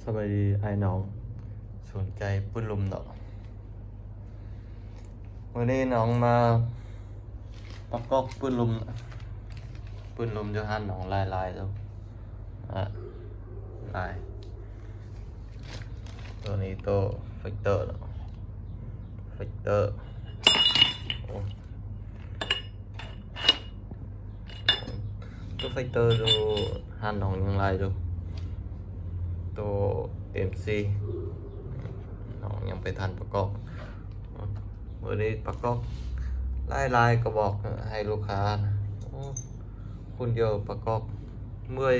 ສະບາຍດີອ້າຍນ້ອງ ສົນໃຈປືນລົມເນາະ. ມື້ນີ້ນ້ອງມາປະກອບປືນລົມ, ປືນລົມຢູ່ຮ້ານນ້ອງຫຼາຍໆເດີ ອະ ຫຼາຍ. ໂຕນີ້ໂຕໄຟເຕີເນາະ ໄຟເຕີ ໂອ້ ໂຕໄຟເຕີຢູ່ຮ້ານນ້ອງຍັງຫຼາຍຢູ່. ໂຕເອັມຊີນ້ອງຍັງໄປທັນປະກອບ. ມື້ນີ້ປະກອບຫຼາຍໆກະບອກໃຫ້ລູກຄ້າ. ໂອ້ ຄົນດຽວປະກອບເມື່ອຍ.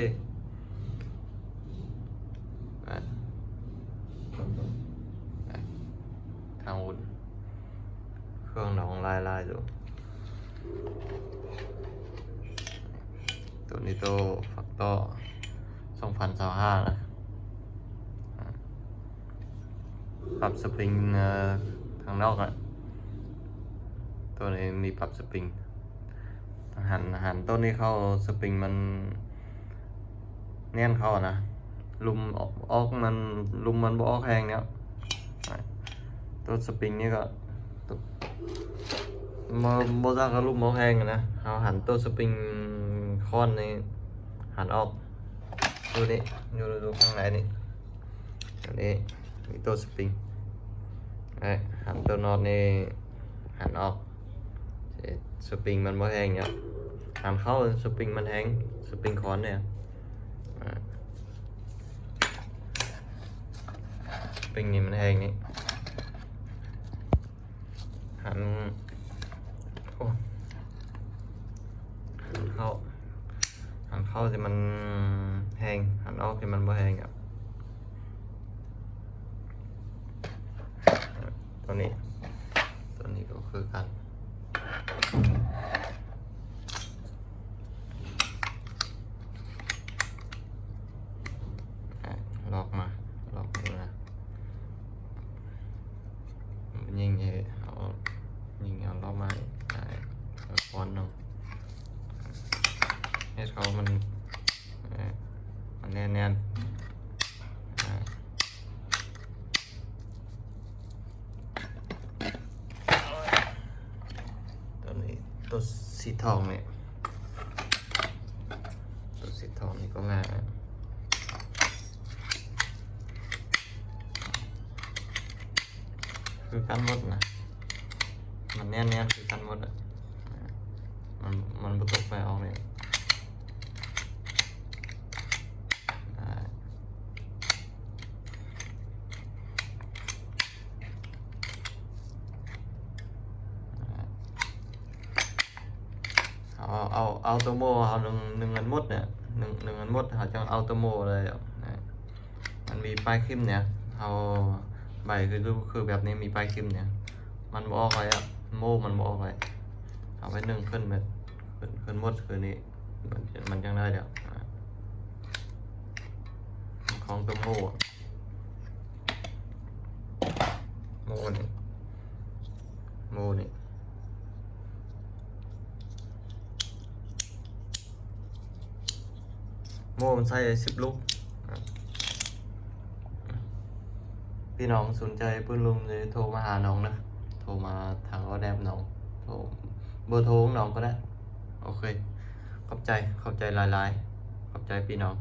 ທາງອຸ່ນ ເຄື່ອງນ້ອງຫຼາຍໆຢູ່. ໂຕນີ້ໂຕຟາກຕໍ່ ສອງພັນຊາວຫ້ານະ. ປັບສະປຣິງ ເອີ ທາງນອກນະ. ໂຕນີ້ມີປັບສະປຣິງ. ຫັນ ຫັນໂຕນີ້ເຂົ້າ ສະປຣິງມັນແໜ້ນເຂົ້ານະ. ລົມອອກ ອອກມັນ ລົມມັນບໍ່ອອກແຮງເນາະ. ໂຕສະປຣິງນີ້ກະ ບໍ່ ບໍ່ຈັກວ່າລົມອອກແຮງນະ. ເຮົາຫັນໂຕສະປຣິງຄ້ອນນີ້ ຫັນອອກ. ໂຕນີ້ ຢູ່ ຢູ່ຂ້າງໃນນີ້ ໂຕນີ້ມີໂຕສະປຣິງ. ເອີ ຫັນໂຕນອດນີ້ ຫັນອອກ. ສະປຣິງມັນບໍ່ແຮງເນາະ. ຫັນເຂົ້າ ສະປຣິງມັນແຮງ ສະປຣິງຄ້ອນນີ້. ອາ ສະປຣິງນີ້ມັນແຮງນີ້. ຫັນ ໂອ້ ຫັນເຂົ້າ ຫັນເຂົ້າທີ່ມັນແຮງ ຫັນອອກທີ່ມັນບໍ່ແຮງ. ໂຕນີ້ ໂຕນີ້ກະຄືກັນ. ອາ ລອກມາ ລອກມາ ຍິງໃຫ້ເອົາ ຍິງເອົາລອກມາ ອາ ຄອນເນາະ. ເຮັດເຂົ້າມັນ ເອີ ມັນແໜ້ນໆ. ອາ ໂຕນີ້ ໂຕສີທອງນີ້ ໂຕສີທອງນີ້ກະງ່າຍ ຄືກັນໝົດນະ. ມັນແໜ້ນໆຄືກັນໝົດອະ. ມັນ ມັນບໍ່ຕົກໄປອອກເລີຍ. ເອົາ ເອົາ ເອົາໂຕໂມເຮົາໜຶ່ງ ໜຶ່ງອັນໝົດເນຍ ໜຶ່ງ ໜຶ່ງອັນໝົດ ເຮົາຈັ່ງເອົາໂຕໂມເລີຍ. ມັນມີປ້າຍຄຣີມເນຍ ເຮົາໃບຄື ຄືແບບນີ້ມີປ້າຍຄຣີມເນຍ ມັນບໍ່ອອກເລີຍອະ ໂມມັນບໍ່ອອກເລີຍ. ເອົາໄປໜຶ່ງຂຶ້ນ ຂຶ້ນ ຂຶ້ນໝົດຄືນີ້ ມັນ ມັນຈັ່ງໄດ້ແລ້ວ. ອາ ຂອງໂຕໂມ ໂມນີ້ ໂມນີ້ ໂມມັນໃຊ້ສິບລູກ. ພີ່ນ້ອງສົນໃຈປືນລົມ ໂທມາຫານ້ອງເດີ ໂທມາທາງວອດແອັບນ້ອງ ໂທ ເບີໂທຂອງນ້ອງກະໄດ້. ໂອເຄ ຂອບໃຈ ຂອບໃຈຫຼາຍໆ ຂອບໃຈພີ່ນ້ອງ.